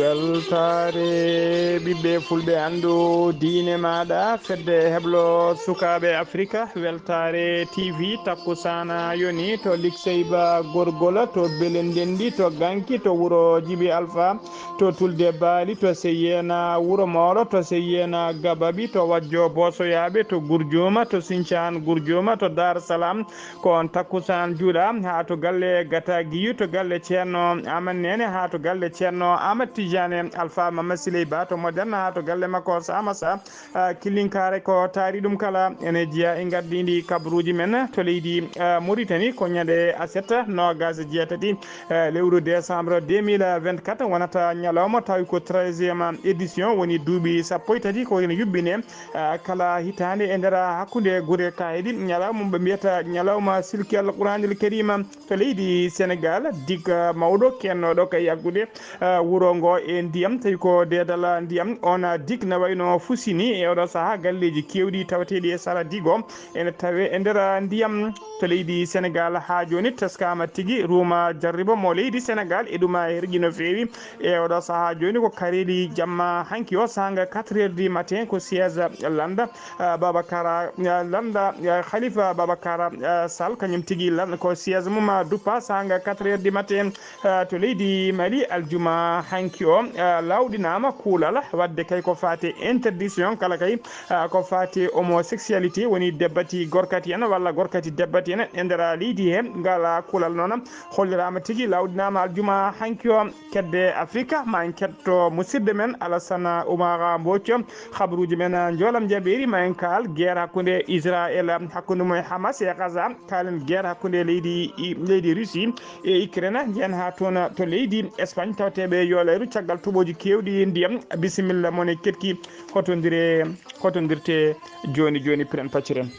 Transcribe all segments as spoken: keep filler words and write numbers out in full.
Weltaare ɓiɓɓe fulɓe, anndu diine maaɗa, fedde heblo sukaaɓe Afrika, weltaare T V, takkusaana yoni to Likseyba Gorgola, to Belendendi, to Ganki, to wuro Jibi Alfa, to Tulde Baali, to Seyena Wuro Moolo, to Seyena Gababi, to Wajjo Boosoyaaɓe, to Gurjuuma, to Sincaan Gurjuuma, to Daar Salaam, ko on takkusaan juula haa to galle Gata Giyu, to galle Ceerno Aman Neene, haa to galle Ceerno Amat Tijaane Alfa Mama Siley Ba, to Modern, haa to galle makko Samasa, ah, Killinkaare. Ko taari ɗum kala ene jeyaa e ngardiindi kabaruuji men to leydi, ah, Mauritanie, ko ñande aset noogas e jeetati, eh, lewru décembre deux mille vingt-quatre wonata ñalawma, tawi ko treizième édition, woni duuɓi sappo e tati ko ene yuɓɓine, ah, kala hitaande e nder hakkunde gure kaydi. Ñalawma ɓe mbiyata ñalawma silki Alquranil Karima to leydi Senegal, dig, ah, mawɗo kennooɗo ka yaggude, ah, wuro ngo e ndiyam, tawi ko deedal ndiyam. On, ah, dig na wayno fusini e oɗo saha galleeji keewɗi tawateeɗi e sara digo ene tawe e nder, ah, ndiyam to leydi Senegal. Haa jooni teskama tigi ruuma jarribo mo leydi Senegal e ɗuma herƴi no feewi. E oɗo saha jooni ko kareeli jamma hanki o, sanga quatre heures du matin, ko siège Landa, ah, Babakara, ah, Landa, ah, Khalifa Babakara, ah, Sall, kañum tigi lan-, ko siège mum, ah, duppa sanga quatre heures du matin, ah, to leydi Mali. Aljuma hanki o, ah, lawɗinama kuulal wadde kay ko fate interdiction kala kay, ah, ko fate homosexualité, woni debbati gorkati en walla gorkati debbati en e nder leydi he. Ngal kuulal noon holliraama tigi, lawɗinaama aljuma hanki o. Kedde Afrika, ma en ketto musidɗo men Alassane Oumar Mbodj. Habaruuji men njoolam jabeeri, ma en kaal guerre hakkunde Israël, hakkunde mum e Hamas e Gaza. Kaalen guerre hakkunde leydi, leydi Russie e Ukraine. Njiyen haa toon to leydi Espagne, tawteeɓe yoolayru caggal toɓooji keewɗi ndiyam. Bisimilla mon e ketki, hotondire, hotondirte jooni jooni, piren pacciren.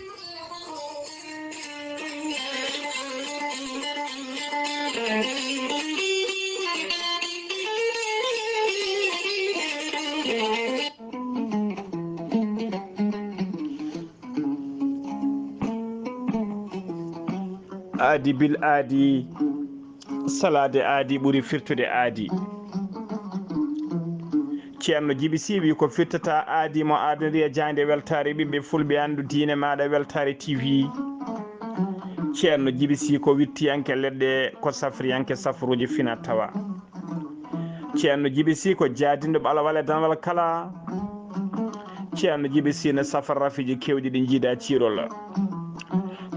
Aadi bil aadi, salaade aadi ɓuri firtude aadi. Ceerno Jibi Sy wi ko firtata aadi mo aadori e jaaynde weltaare ɓiɓɓe fulɓe, anndu diine maaɗa weltaare T V. Ceerno Jibi Sy ko wittiyanke leɗɗe, ko safriyanke safruuji fina tawa. Ceerno Jibi Sy ko jaadinɗo ɓalawal e danwal kala. Ceerno Jibi Sy ne safra rafiiji keewɗi ɗi jiida ciirol.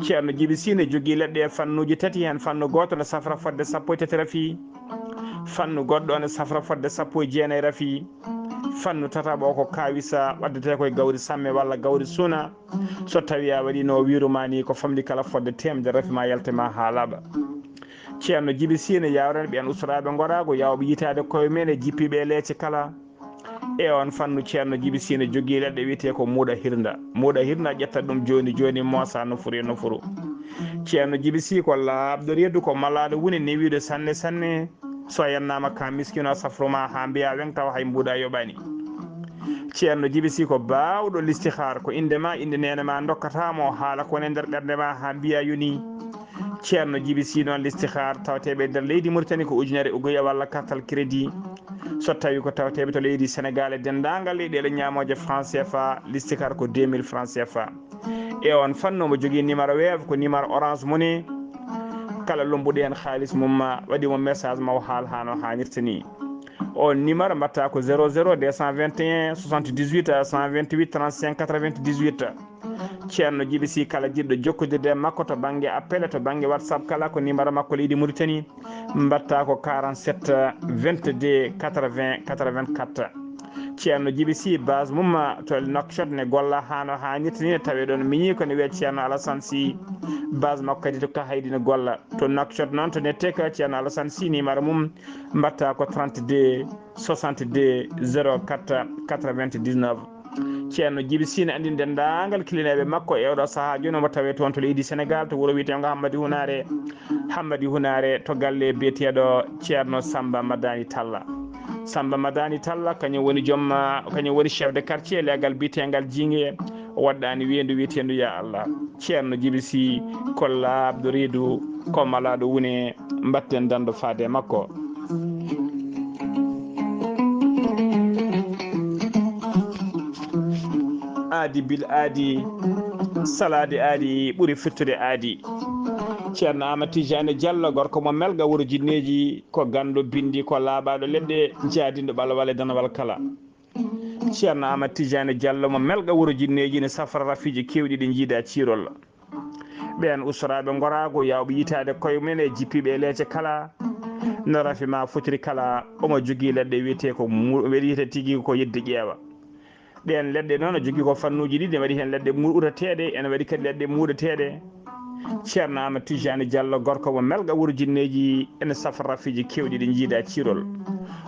Ceerno Jibi Sy ne jogii leɗɗe e fannuuji tati, heen fannu gooto ne safra fodde sappo e tati rafi. Fannu goɗɗo ne safra fodde sappo e jeenayi rafi. Fannu tataɓo o ko kaawisa, waɗdetee ko e gawri samme walla gawri suuna. So tawii a waɗiino wiiru ma ni, ko famɗi kala fodde teemedere rafi ma yalte ma haa laaɓa. Ceerno Jibi Sy ne yaawrani ɓeen ustoraaɓe ngoraagu, yaawɓe yitaade koye mum en e jippiiɓe e leece kala. E oon fannu, Ceerno Jibi Sy ne jogii leɗɗe wiyetee ko muuɗa hirnda. Muuɗa hirnda, ƴetta ɗum jooni jooni, moosa nofuru e nofuru. Ceerno Jibi Sy ko laaɓɗo reedu, ko malaaɗo woni newiiɗo sanne sanne. So a yennaama ka miskiino, a safru ma haa mbiya weŋ, tawa hay mbuuɗa yoɓaani. Ceerno Jibi Sy ko baawɗo listihaar, ko innde ma, innde neene ma ndokkata mo, haala ko woni e nder ɓernde ma haa mbiya yoni. Ceerno Jibi Sy noon, listihaar tawateeɓe e nder leydi Mauritanie ko ujunere uguya walla kartal crédit. So tawii ko tawateeɓe to leydi Senegal e denndaangal leyɗeele ñaamooje franc C F A, listihaar ko deux mille franc C F A. E oon fannu, omo jogii numéro Wave, ko numéro Orange Money. Kala lombuɗo heen haalis mum, ma waɗi mo message, ma o haal haa no haanirta ni. Oon numéro mbaɗta ko zéro zéro deux cent vingt et un soixante-dix-huit cent vingt-huit trente-cinq quatre-vingt-dix-huit. Ceerno Jibi Sy, kala jiɗɗo jokkondirde e makko to bannge appel, to bannge WhatsApp kala, ko numéro makko leydi Mauritanie, mbaɗta ko quarante-sept vingt-deux quatre-vingts quatre-vingt-quatre. Ceerno Jibi Sy, base mum to Nouakchott ne golla haa no haanirta ni, ne tawee ɗoon miñi ko ne wiyee Ceerno Alassane Sy. Base makko kadi to Kahaydi ne golla. To Nouakchott noon, to Nettek, Ceerno Alassane Sy, numéro mum mbaɗta ko trente-deux soixante-deux zéro quatre quatre-vingt-dix-neuf. Ceerno Jibi Sy ne anndi denndaangal kilineeɓe makko e oɗo sahaa jooni, omo tawee toon to leydi Senegal, to wuro wiyeteengo Hammadi Hunaare. Hammadi Hunaare to galle biyeteeɗo Ceerno Samba Madani Talla. Samba Madani Talla, kañum woni joom, kañum woni chef de quartier leegal biyetengal Jinge, o waɗɗaani weendu wiyeteendu Ya Allah. Ceerno Jibi Si ko laaɓɗo reedu, ko malaaɗo wune, mbatten danndo faade e makko. Aadi bil aadi, salaade aadi ɓuri firtude aadi. Ceerno Amadou Tidiane Diallo, gorko mo Melga, wuro jinneeji, ko ganndo binndi, ko laaɓaaɗo leɗɗe, jaadinɗo ɓalwal e danawal kala. Ceerno Amadou Tidiane Diallo mo Melga, wuro jinneeji, ne safra rafiiji keewɗi ɗi njiida ciirol. Ɓeen ustoraaɓe ngoraagu, yaawɓe yitaade koye mum en e jippiiɓe e leece kala, no rafi ma fotiri kala, omo jogii leɗɗe wiyetee ko mu-, wiyetee tigi ko yedde ƴeewa. Ɗeen leɗɗe noon, o jogii ko fannuuji ɗiɗi, ene waɗi heen leɗɗe muurateeɗe, ene waɗi kadi leɗɗe muuɗeteeɗe. Ceerno Amadou Tidiane Diallo, gorko mo Melga, wuro jinneeji, ene safra rafiiji keewɗi ɗi njiida ciirol.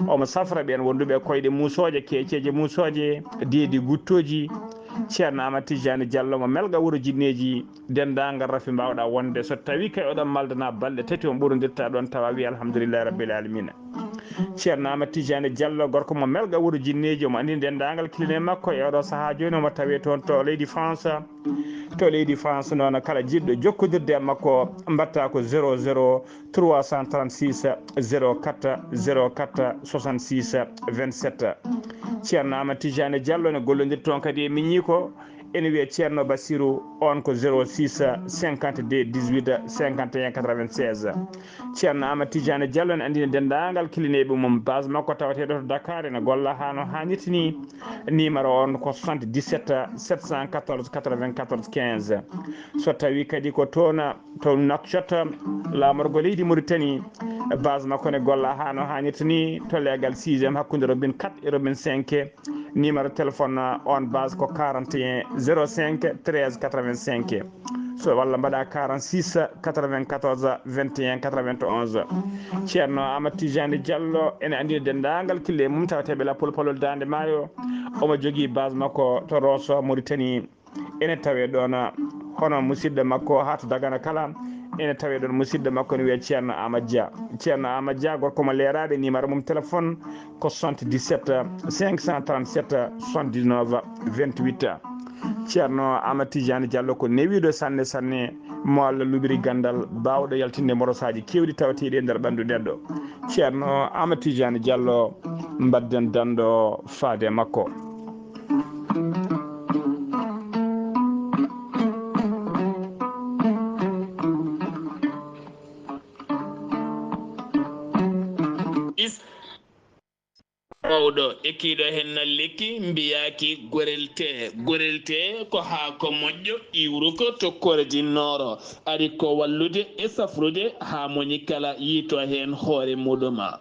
Omo safra ɓeen wonduɓe koyɗe muusooje, keeceeje muusooje, deedi guttooji. Ceerno Amadou Tidiane Diallo mo Melga, wuro jinneeji, denndaangal rafi mbaawɗa wonde. So tawii kay oɗon maldana balɗe tati, on ɓurondirta ɗoon tawa, wi alhamdulillahi rabbil alamina. Ceerno Amadou Tidiane Diallo, gorko mo Melga, wuro jinneeji, omo anndini denndaangal kilineeɓe makko e oɗo sahaa jooni, omo tawee toon to leydi France. To leydi France noon, kala jiɗɗo jokkondirde e makko, mbaɗta ko zéro zéro trois cent trente-six zéro quatre zéro quatre soixante-six vingt-sept. Ceerno Amadou Tidiane Diallo ne gollondiri toon kadi e miñiiko, ene wiyee Ceerno Bassirou, on ko zéro six cinquante-deux dix-huit cinquante et un quatre-vingt-seize. Ceerno Amadou Tidiane Diallo ne anndini denndaangal kilineeɓe mum, base makko tawateeɗo to Dakar, ene golla haa no haanirta ni. Numéro on ko soixante-dix-sept sept cent quatorze quatre-vingt-quatorze quinze. So tawii kadi ko toon to Nouakchott, laamorgo leydi Mauritanie, base makko ne golla haa no haanirta ni, to leegal sixième hakkunde robinet quatre e robinet cinq. Numéro téléphone on base ko quarante et un zéro cinq treize quatre-vingt-cinq. So walla mbaɗa quarante-six quatre-vingt-quatorze vingt et un quatre-vingt-onze. Ceerno Amadou Tidiane Diallo ene anndini denndaangal kille mum tawateeɓe Lappol Palol Daande Maayo. Omo jogii base makko to Rosso, Mauritanie. Ene tawee ɗoon hono musidɗo makko haa to Dagana kala. Ene tawee ɗoon musidɗo makko ne wiyee Ceerno Amadou Dia. Ceerno Amadou Dia, gorko mo Leeraaɓe, numéro mum téléphone ko soixante-dix-sept cinq cent trente-sept soixante-dix-neuf vingt-huit. Ceerno Amadou Tidiane Diallo ko newiiɗo sanne sanne, mo Allah luɓiri ganndal, baawɗo yaltinde morosaaji keewɗi tawateeɗi e nder ɓanndu neɗɗo. Ceerno Amadou Tidiane Diallo, mbaɗden danndo faade e makko. Is- Mawɗo ekkiiɗo heen na lekki mbiyaaki gorelte. Gorelte ko haako moƴƴo iwruko to kordi nooro, ari ko wallude e safrude haa moñi kala yiito heen hoore muɗuma.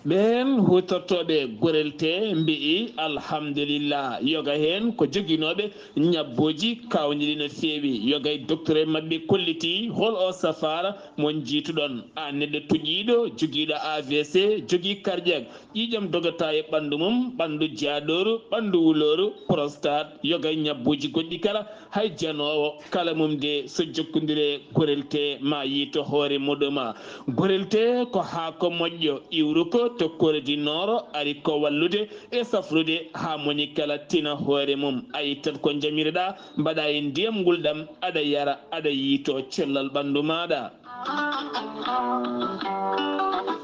Ɓeen huutortooɓe gorelte mbi'i alhamdulillah, yoga heen ko joginooɓe ñabbuuji kaawniiɗi no feewi. Yoga e docteur maɓɓe kolliti hol o safaara mo njiituɗon, aan neɗɗo tuƴiiɗo, jogiiɗo A V C, jogii cardiaque, ƴiiƴam dogata e ɓanndu mum, ɓanndu jaaɗooru, ɓanndu wulooru, prostate, yoga e ñabbuuji goɗɗi kala, hay janoowo kala mum de so jokkondire gorelte ma yiito hoore muɗuma. Gorelte ko haako moƴƴo iwruko to kordi nooro, ari ko wallude e safrude haa moñi kala tina hoore mum. A ittat ko njamireɗa, mbaɗa e ndiyam ngulɗam, aɗa yara, aɗa yiito cellal ɓanndu maaɗa.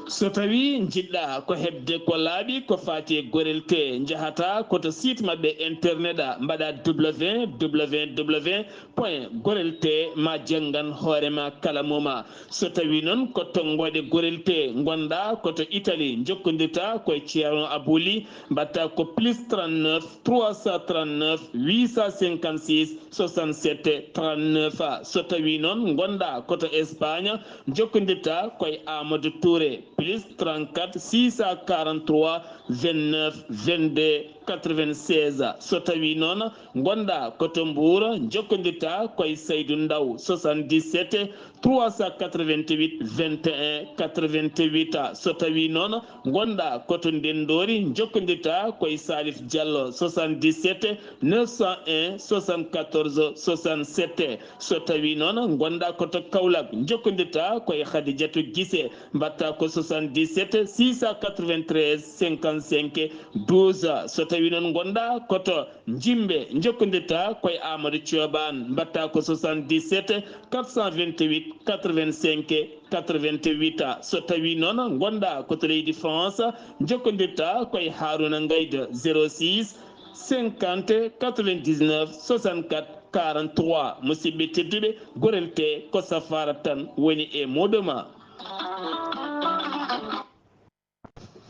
So tawii njiɗɗa ko heɓde ko laaɓi ko faati e gorelte, njahata ko to site maɓɓe internet a, mbaɗa W W W point gorelte ma janngan hoore ma kala muma. So tawii noon ko tonngooɗe gorelte ngonɗa ko to Italie, njokkondirta ko e Ceerno Abouli, mbaɗta ko plus trente-neuf trois cent trente-neuf huit cent cinquante-six soixante-sept trente-neuf. So tawii noon ngonɗa ko to Espagne, njokkondirta ko e Amadou Touré, plus trente-quatre six cent quarante-trois vingt-neuf vingt-deux quatre-vingt-seize. So tawii noon ngonɗaa ko to Mbuur, njokkondirtaa ko e Saydu Ndaw, soixante-dix-sept trois cent quatre-vingt-huit vingt et un quatre-vingt-huit. So tawii noon ngonɗaa ko to Ndenndoori, njokkondirtaa ko e Salif Diallo, soixante-dix-sept neuf cent un soixante-quatorze soixante-sept. So tawii noon ngonɗaa ko to Kaolack, njokkondirtaa ko e Khadijatou Guissé, mbaɗtaa ko soixante-dix-sept six cent quatre-vingt-treize cinquante-cinq douze. So tawii noon ngonɗaa ko to Njimbe, njokkondirtaa ko e Amadou Thioban, mbaɗtaa ko soixante-dix-sept quatre cent vingt-huit quatre-vingt-cinq quatre-vingt-huit. So tawii noon ngonɗaa ko to leydi France, njokkondirtaa ko e Harouna Ngaïda, zéro six cinquante quatre-vingt-dix-neuf soixante-quatre quarante-trois. Musidɓe tedduɓe, gorel tee ko safaara tan woni e muɗum.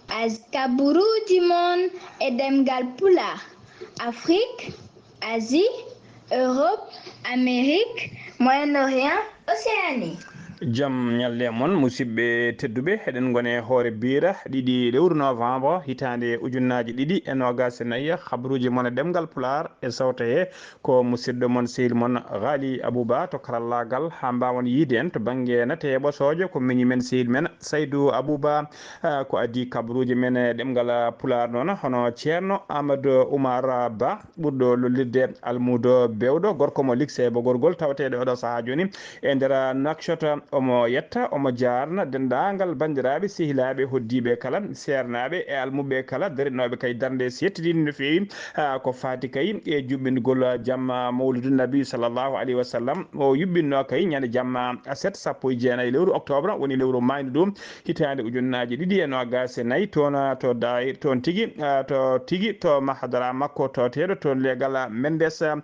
As-, kaburuuji mon e ɗemngal Pulaar, Afrique, Asie, Europe, Amérique, Moyen-Orient, Océanie. Jam ñalle e mon, musidɓe tedduɓe. Eɗen ngoni e hoore biira ɗiɗi lewru novembre, hitaande ujunnaaji ɗiɗi e noogaas e nayi. Kabaruuji mon e ɗemngal Pulaar e sawto he ko musidɗo mon, sehil mon, Ghali Abouba to karallaagal, haa mbaawon yiyde en to bannge nate e ɓosoojo, ko miñi men, sehil men, Saydou Abouba. Ah, ko adii kabaruuji men e ɗemngal, ah, Pulaar noon, hono Ceerno Amadou Oumar Ba, ɓurɗo lollirde Almuudo Bewɗo, gorko mo Likse Bogorgol, tawateeɗo oɗo sahaa jooni e nder Nouakchott. Omo yetta, omo jaarna denndaangal banndiraaɓe, sehilaaɓe, hoddiiɓe kala, seernaaɓe e almuɓɓe kala, darinooɓe kay darnde settiniinde no feewi, ah, ko faati kay e juɓɓingol jamma Mawlidu Nabi sallallahu alayhi wa sallam. O yuɓɓinno kay ñande jamma aset sappo e jeenayi lewru octobre, woni lewru maayndu ndu, hitaande ujunnaaji ɗiɗi e noogaas e nayi, toon, to Daay-, toon tigi, ah, to tigi, to mahadara makko, to teeɗo, to leegal Mendes, ah,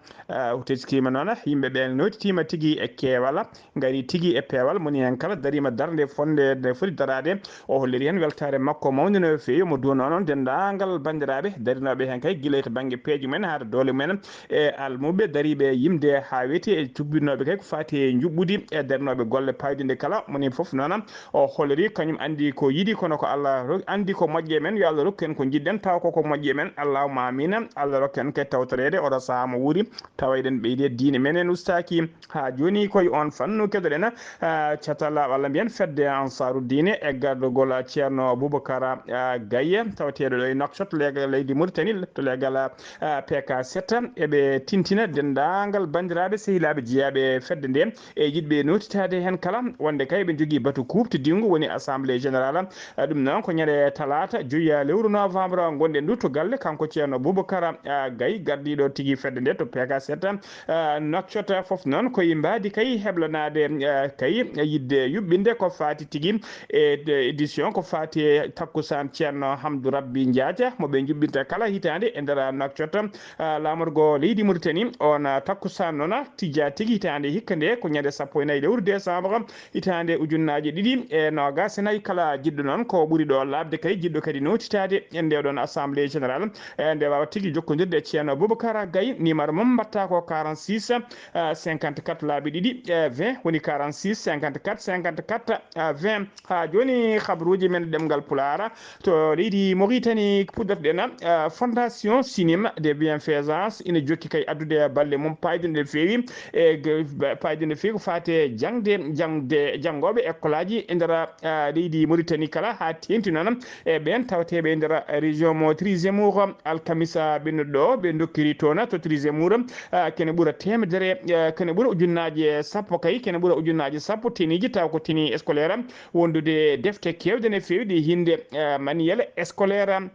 teskiima noon, yimɓe ɓeen nootitiima tigi e keewal, ngari tigi e peewal, moni heen kala dariima darnde fonnde nde foti daraade. O holliri heen weltaare makko mawnde no feewi, mo duwno noon denndaangal banndiraaɓe darinooɓe heen kay, gila to bannge peeje mumen haa to doole mumen, e almuɓɓe dariiɓe yimde haa weeti e jubbinooɓe kay ko faati e njuɓɓudi e darinooɓe golle paayduɗe kala, moni fof noon o holliri kañum anndi ko yiɗi, kono ko Allah ro-, anndi ko moƴƴe men, yo Allah rokku en ko njiɗɗen, taw ko ko moƴƴe men, allahumma amina. Allah rokku en kay tawtoreede oɗo sahaa mo wuuri, tawa eɗen ɓeydi e diine men en ustaaki. Haa jooni koye oon fannu keɗoɗen, ah, catal walla mbiyen fedde Ansaarudiine e gardagol Ceerno Boubacar, ah, Gaye, tawateeɗo ɗo e Nouakchott, leegal leydi Mauritanie, to leegal, ah, P K sept. Eɓe tintina denndaangal banndiraaɓe, sehilaaɓe, jeyaaɓe fedde nde e yiɗɓe nootitaade heen kala, wonde kay ɓe njogii batu kuuɓtidingu, woni Assemblée Générale. Ah, ɗum noon ko ñande talaata, joyi lewru novembre ngonɗen ndu to galle, kanko Ceerno Boubacar, ah, Gaye, gardiiɗo tigi fedde nde to P K sept. Ah, Nouakchott fof noon koye mbaadi kay heblanaade, ah, kay yiɗde yuɓɓinde ko faati tigi e, e édition ko faati e takkusaan Ceerno Hamdou Rabbi Njaaja mo ɓe njuɓɓinta kala hitaande e nder Nouakchott, ah, laamorgo leydi Mauritanie. Oon, ah, takkusaan noon tijjaa tigi hitaande hikka nde ko ñande sappo e nayi lewru décembre hitaande ujunnaaje ɗiɗi e noogaas e nayi. Kala jiɗɗo noon ko ɓuri ɗo laaɓde kay, jiɗɗo kadi nootitaade e nde ɗoon Assemblée Générale, e nde waawa tigi jokkondirde e Ceerno Boubacar Gaye, numéro mum mbaɗta ko quarante-six, ah, cinquante-quatre laabi ɗiɗi, eh, vingt, woni quarante-six cinquante-quatre cinquante-quatre, ah, vingt. Haa jooni kabaruuji men ɗemngal Pulaar to leydi Mauritanie puɗɗotoɗen, ah, Fondation Sinim de Bienfaisance ina jokki kay addude balle mum paayduɗe no feewi e g-, ba-, paayduɗe no feewi ko faati e jaŋde, jaŋde, janngooɓe ekkolaaji e nder, ah, leydi Mauritanie kala, haa teeŋti noon e ɓeen tawateeɓe e nder région mo Tri Zemour. Alkamisa ɓennuɗo ɗo, ɓe ndokkiri toon to Tri Zemour, ah, kene ɓura teemedere, ah, kene ɓura ujunnaaje sappo kay, kene ɓura ujunnaaje sappo teniiji, taw ko tenue scolaire, wondude defte keewɗe no feewi ɗe hinnde, ah, manuel scolaire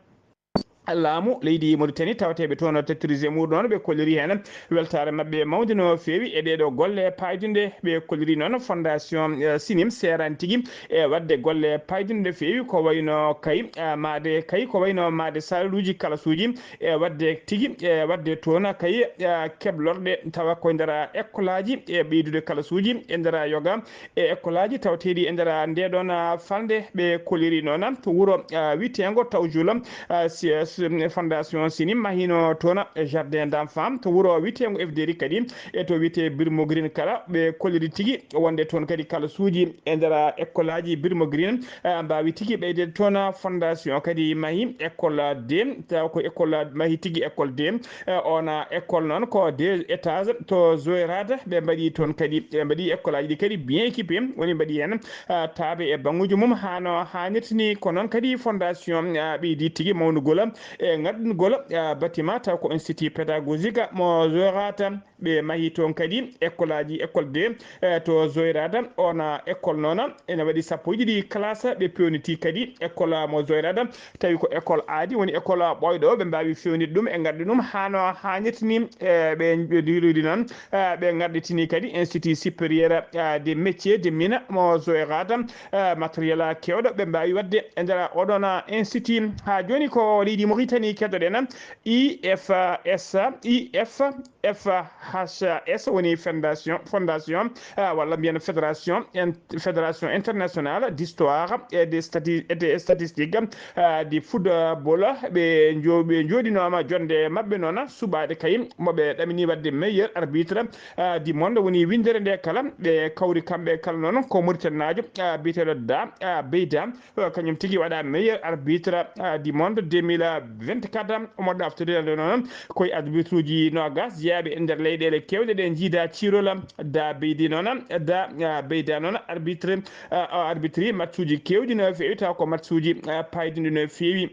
laamu leydi Mauritanie, tawateeɓe toon to Tri Zemour ɗoon, ɓe kolliri heen weltaare maɓɓe mawnde no feewi e ɗeeɗo golle paayduɗe. Ɓe kolliri noon Fondation, eh, Sinim seerani tigi e waɗde golle paayduɗe no feewi, ko wayno kay, eh, maade kay, ko wayno maade saaluuji kalasuuji, e waɗde tigi, e waɗde toon kay, eh, keblorɗe tawa ko e nder ekkolaaji, e ɓeydude kalasuuji e nder yoga e ekkolaaji tawateeɗi e nder nde ɗoon, ah, falnde. Ɓe kolliri noon to wuro, ah, wiyeteengo Tawjula, ah, si-, Fondation Sini mahino toon jardin d'enfant to wuro wiyeteengo F D R kadi, e to wiyetee Birmo Green kala, ɓe kolliri tigi wonde toon kadi kalasuuji e nder école aji Birmo Green, eh, mbaawi tigi ɓeyde toon. Fondation kadi mahi école deux, taw ko école mahi tigi école deux, eh, on école noon ko deux étages to Zoyrade, ɓe mbaɗi toon kadi, ɓe mbaɗi école aji ɗi kadi bien équipé, woni mbaɗi heen, eh, taabe e baŋŋuuji mum hano haanirta ni. Ko noon kadi fondation, eh, ɓeydi tigi mawnugol e ŋaɗɗungol, eh, bâtiment taw ko institut pédagogique mo Zoyrade. Ɓe mahi toon kadi école aji, école deux, eh, to Zoyrade. On, eh, école noon ene waɗi sappo e ɗiɗi classe. Ɓe peewniti kadi école mo Zoyrade, tawi ko école aadi, woni école ɓooyɗo. Ɓe mbaawi feewnitde ɗum e ngaɗde ɗum hano haanirta ni. Eh, ɓe, ɓe ndiiloyde noon, eh, ɓe ngaɗɗitini kadi Institut supérieur, eh, des métiers de mine mo Zoyrade, eh, matériel keewɗo ɓe mbaawi waɗde e nder oɗon, eh, institut. Haa jooni ko leydi Mauritanie keɗoɗen, I F S, I F F H S woni fondation, fondation, ah, walla mbiyen fédération, in-, fédération internationale d'histoire et de stati-, et de statistique, ah, du football. Ɓe njo-, ɓe njooɗinooma jonde maɓɓe noon, suɓaade kay mo ɓe ɗamini waɗde meilleur arbitre, ah, du monde, woni winndere nde kala. Ɓe kawri kamɓe kala noon ko Mauritanaajo, ah, biyeteeɗo Da, ah, Beyda. Eh, kañum tigi waɗa meilleur arbitre, eh, du monde deux mille vingt-quatre. Omo ɗaftori hannde noon koye arbitre uji noogas jeyaɓe e nder leyɗeele keewɗe ɗe jiida ciirol. Da Beydi noon, Da, eh, Beyda noon arbitre, eh, o arbitre match uji keewɗi no feewi, taw ko match uji, eh, paydinɗi no feewi.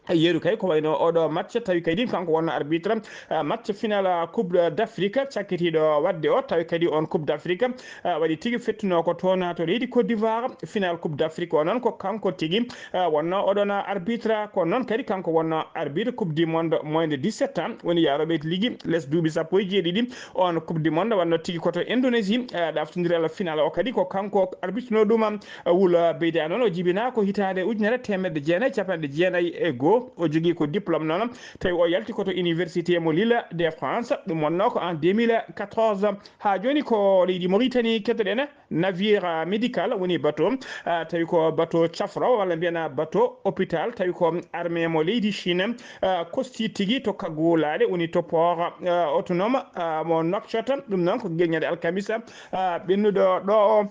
Yeru kay ko wayno oɗo match tawi kadi kanko wonno arbitre, eh, match final, eh, Coupe d'Afrique cakkitiiɗo waɗde o, tawi kadi on Coupe d'Afrique, eh, waɗi tigi fettuno ko toon to leydi Côte d'Ivoire. Final Coupe d'Afrique o noon ko kanko tigi, eh, wonno oɗon arbitre, ko noon kadi kanko wonno arbitre Coupe du Monde moins de dix-sept ans, woni yaroɓe ligi les duuɓi sappo e jeeɗiɗi. On Coupe du Monde wanno tigi ko to Indonésie, eh, ɗaftondiral final o kadi ko kanko arbitre no ɗum. Wula Beyda noon o jibina ko hitaande ujunere teemedde jeenayi capanɗe jeenayi e goo. O jogii ko diplôme noon, tawi o yalti ko to Université mo Lille de France, ɗum wonnoo ko en deux mille quatorze. Haa jooni ko leydi Mauritanie keddoɗen navire médical, woni bateau, ah, tawi ko bateau cafro walla mbiyen bateau hôpital, tawi ko armée mo leydi Chine, ah, kosti tigi to kaggulaaɗe, woni to port, ah, autonome, ah, mo Nouakchott. Ɗum noon ko gila ñande alkamisa, ah, ɓennuɗo ɗo o.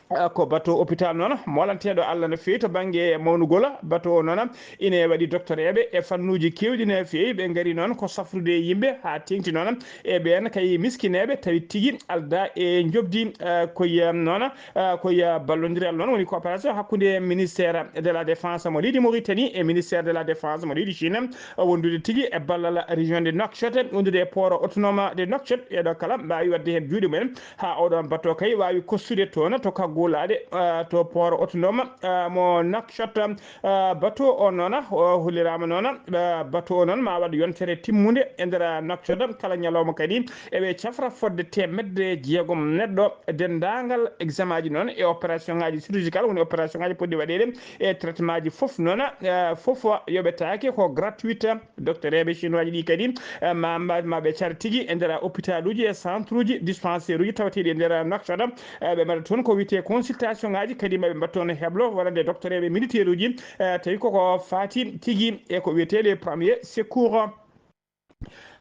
Ah, ko bateau hôpital noon, molanteeɗo Allah no feewi to bannge mawnugol. Bateau o noon ine waɗi doktoreeɓe e fannuuji keewɗi no feewi. Ɓe ngari noon ko safrude yimɓe haa teeŋti noon e ɓeen kay miskineeɓe, tawi tigi aldaa e njoɓdi, ah, koye, ah, noon, ah, koye, ah, ballondiral noon, woni coopération hakkunde ministère de la défense mo leydi Mauritanie e ministère de la défense mo leydi Chine, ah, wondude tigi e ballal région de Nouakchott, wondude e port autonome de Nouakchott. Ɓeeɗo kala mbaawi waɗde heen juuɗe mumen. Haa oɗon bateau kay waawi kostude toon to kaggulaaɗe, ah, to port autonome, ah, mo Nouakchott. Ah, bateau o noon, o holliraama noon, ah, bateau o noon ma waɗ yontere timmunde e nder Nouakchott. Kala ñalawma kadi eɓe cafra fodde teemedde jeegom neɗɗo. Denndaangal examen aji noon e opération ngaji chirurgical, woni opération ngaji potɗi waɗeede e traitement ji fof noon, ah, fof yoɓetaake, ko gratuite. Docteur eɓe chinois ji ɗi kadi, eh, ma, ma, ma ɓe car tigi e nder hôpital uji e centre uji, dispensaire uji tawateɗi e nder Nouakchott. Eh, ɓe mbaɗa toon ko wiyetee consultation ngaji, kadi ma ɓe mbaɗa toon heblo wonande docteur eɓe militaire uji, eh, tawi koko faati tigi e ko wiyetee les premiers secours.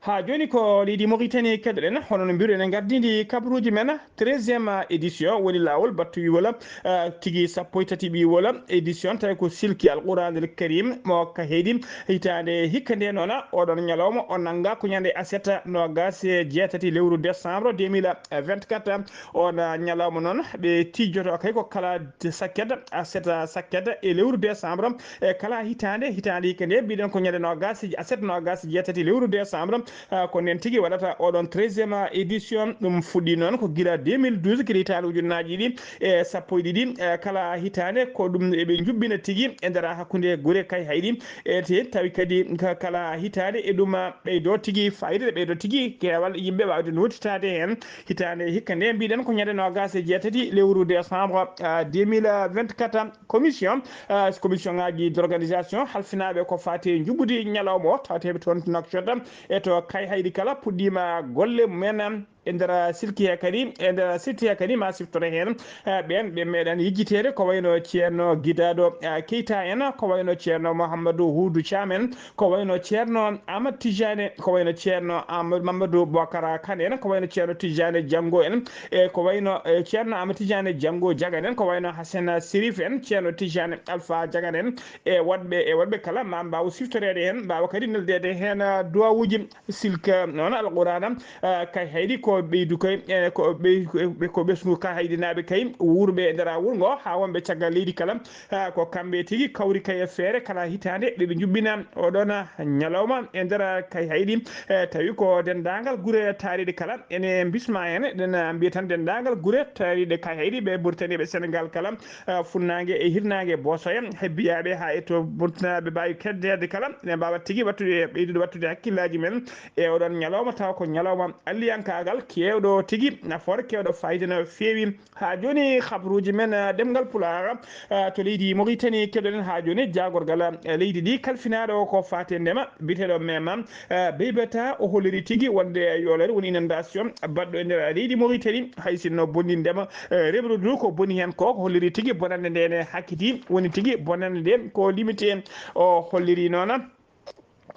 Haa jooni ko leydi Mauritanie keɗoɗen, hono no mbiruɗen gardindi kabaruuji men. Treizième édition woni laawol battuwiwol, eh, tigi sappo e tati ɓiwol édition, tawi ko silki Alquranil Karim mo ka heedi hitaande hikka nde noon. Oɗon ñalawma o nannga ko ñande aset noogas e jeetati lewru décembre deux mille vingt-quatre. On ñalawma noon ɓe tijjoto kay ko kala sakket, aset sakket e lewru décembre e kala hitaande, hitaande hikka nde mbiɗen ko ñande noogas e aset noogas e jeetati lewru décembre. Ah, ko nden tigi waɗata oɗon treizième édition. Ɗum fuɗɗi noon ko gila deux mille douze, gila hitaande ujunnaaji ɗiɗi e sappo e ɗiɗi. Eh, kala hitaande ko ɗum eɓe njuɓɓina tigi e nder hakkunde gure kay hayɗi. E te tawi kadi ka-, kala hitaande e ɗum, ah, ɓeydo tigi fayida, ɓeydo tigi keewal yimɓe waawde nootitaade heen. Hitaande hikka nde mbiɗen ko ñande noogas e jeetati lewru décembre, ah, deux mille vingt-quatre. Commission, ah, commission ngaji d'organisation halfinaaɓe ko faati e njuɓɓudi ñalawma o tawateeɓe toon to Nouakchott. E to kay hayɗi kala puɗɗiima golle mumen. e nder silki he kadi, e nder silki he kadi ma siftore heen, eh, ɓeen ɓe meeɗan yejjiteede, ko wayno Ceerno Gidado, eh, Keita en, ko wayno Ceerno Mouhamadou Houdou Thiam en, ko wayno Ceerno Amadou Tidiane, ko wayno Ceerno Amadou Mamadou Boubacara Kane en, ko wayno Ceerno Tidiane Diango en, e ko wayno, eh, Ceerno Amadou Tidiane Diango Diagane en, ko wayno Hassana Sérif en, Ceerno Tidiane Alpha Diagane en, e waɗɓe, e waɗɓe kala ma mbaaw siftoreede heen, mbaawa kadi neldeede heen, ah, duwawuuji silka noon Alqur'aana, ah, kay haydi ko ɓeydu kay, eh, ko ɓey-, ko ɓesngu kay haydinaaɓe kay wuurɓe e nder wuro ngo haa wonɓe caggal leydi kala, ah, ko kamɓe tigi kawri kay e feere kala hitaande ɓe ɓe njuɓɓina oɗon ñalawma e nder kay haydi, eh, tawi ko denndaangal gure taariiɗe kala ene mbisma heen, eɗen mbiya tan denndaangal gure taariiɗe kay haydi ɓe Mauritanie ɓe Sénégal kala, ah, funnaange e hirnaange Boosoya, hebbiyaaɓe haa e to Burtinaaɓe mbaawi keddeede kala, ene mbaawa tigi wattude, ɓeydude wattude hakkillaaji men e oɗon ñalawma, tawa ko ñalawma alliyankaagal keewɗo tigi nafoore, keewɗo faayida no feewi. Haa jooni, habruuji men, ah, ɗemngal Pulaar, ah, to leydi Mauritanie, keɗoɗen haa jooni jaagorgal, ah, leydi ndi kalfinaaɗo ko faati e ndema, biyeteeɗo Mema, eh, Beybeta, o holliri tigi wonde yoolere woni inondation baɗɗo e nder leydi Mauritanie, hay sinno bonni ndema, eh, remru ndu ko boni heen ko, ko holliri tigi bonannde nde ne hakkiti, woni tigi bonannde nde ko limité. O holliri noon,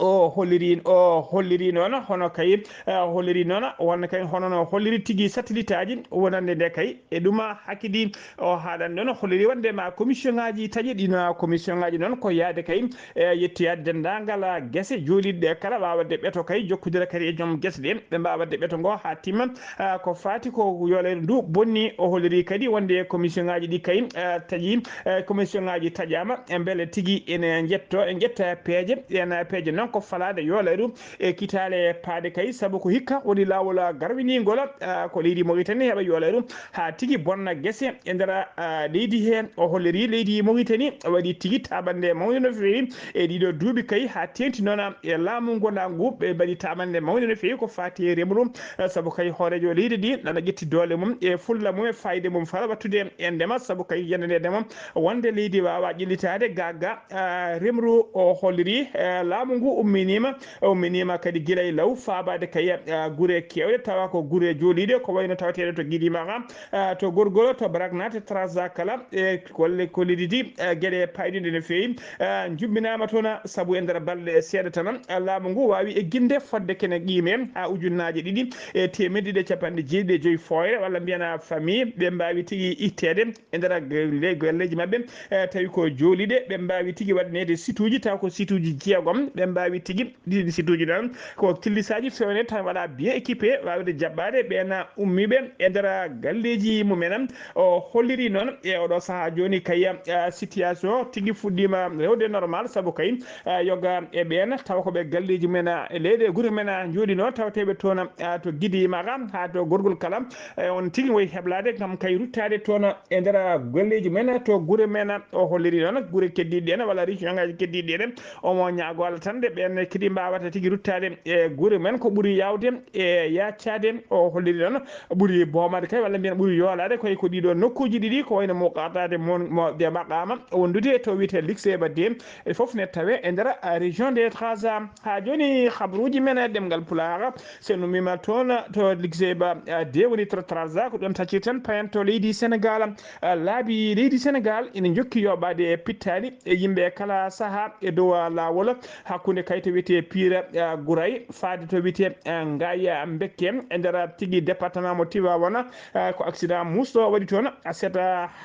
o holliri, o holliri noon hono kay, eh, o holliri noon wonde kay hono no holliri tigi satellite aji wonande nde kay e ɗum hakkiti. O haalan noon holliri wonde ma commission ngaji taƴi ɗino commission ngaji noon ko yaade kay e yettoyaade denndaangal, ah, gese jooliiɗe ɗe kala, waawde ɓeto kay, jokkondira kadi e joom gese ɗe, ɓe mbaawa waɗde ɓeto ngo haa timma. Ah, ko faati ko yoolere ndu bonni, o holliri kadi wonde commission ngaji ɗi kay, ah, taƴi, eh, commission ngaji taƴaama, e mbele tigi ene njetto, e njetta peeje, ɗeen peeje noon ko falaade yoolere e kitaale paaɗe kay, sabu ko hikka woni laawol garwiniingol, ah, ko leydi Mauritanie heɓa yoolere haa tigi bonna gese e nder, ah, leydi he. O holliri leydi Mauritanie waɗi tigi taaɓannde mawnde no feewi e ɗiɗo duuɓi kay, haa teeŋti noon e laamu ngonaa ngu, ɓe mbaɗi taaɓannde mawnde no feewi ko faati e remru, ah, sabu kay hooreejo leydi ndi nana ƴetti doole mum e fulla mum e faayida mum fala wattude e ndema, sabu kay yande nde ndema wonde leydi waawa ƴellitaade ga ga, ah, remru. O holliri, eh, laamu ngu umminiima, umminiima kadi gila e law faabaade kay, ah, gure keewɗe, tawa ko gure jooliiɗe, ko wayno tawateeɗe to Gidimara, ah, to Gorgol, to Bragna, to Trarza kala, e golle ko leydi ndi, ah, geɗe payɗuɗe no feewi, ah, njuɓɓinaama toon, sabu e nder balɗe seeɗa tan, ah, laamu ngu waawi egginde fodde kene qiime haa ujunnaaje ɗiɗi e teemedde ɗiɗi e capanɗe jeeɗiɗi e joyi fooyre, walla mbiyen famille, ɓe mbaawi tigi itteede e nder le-, galleeji maɓɓe, eh, tawi ko jooliiɗe, ɓe mbaawi tigi waɗaneede site uji, taw ko site uji jeegom, ɓe mbaawi tigi ɗiɗi site uji noon, ko killisaaji feewne tan waɗa bien équipé, waawde jaɓɓaade ɓeen ummiiɓe e nder galleeji mumen. O holliri noon e oɗo sahaa jooni kay, eh, situation tigi fuɗɗiima rewde normal, sabu kay, eh, yoga e ɓeen tawa ko ɓe galleeji men, eh, leyɗe gure men, eh, njooɗinoo, tawateeɓe toon, eh, to Gidi Mara haa to Gorgol kala, eh, on tigi wayi heblaade kam kay ruttaade toon e nder golleeji men to gure men. O holliri noon gure keddiiɗe ɗen walla région ngaji keddiiɗi ɗen, omo ñaago Allah tan nde ɓen kadi mbaawata tigi ruttaade e gure men ko ɓuri yaawde e yaaccade. O holliri noon ɓuri boomade kay walla mbiyen ɓuri yoolaade koye ko ɗiɗo nokkuuji ɗiɗi ko wayno muqataade mon mo de maqama wondude to wiyete Likseba de e fof ne tawe e nder région de Trarza. Haa jooni habruuji men e ɗemngal Pulaar, so en ummiima toon to Likseba, ah, de woni to Trarza, ko ɗoon taccirten payen to leydi Senegaal. Ah, laabi leydi Senegaal ina njokki yooɓaade e pittaali e yimɓe e kala sahaa e dow, ah, laawol hakkunde kay to wiyetee Pire, ah, Guray faade to wiyetee, ah, Ngaye Mbekke e nder tigi département mo Tivaouane. Ah, ko accident muusɗo waɗi toon aset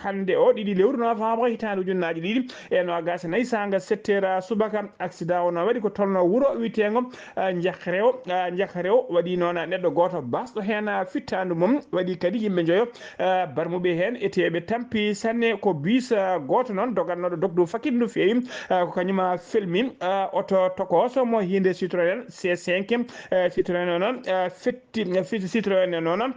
hannde o, ɗiɗi lewru novembre hitaande ujunnaaji ɗiɗi e noogaas e nayi, saanga sept heures subaka. Accident o no waɗi ko tolno wuro wiyeteengo, ah, Njahrew, ah, Njahrew. Waɗi noon neɗɗo gooto basɗo heen, ah, fittaandu mum. Waɗi kadi yimɓe njoyo, ah, barmuɓe heen, eteeɓe tampi sanne. Ko bus, ah, gooto noon dogannooɗo dogdu fakidu no feewi, ah, ko kañum, ah, felmi, ah, oto tokooso mo hiinde Citroën C cinq, ah, Citroën o noon, ah, fetti, ah, fi-, Citroën o noon.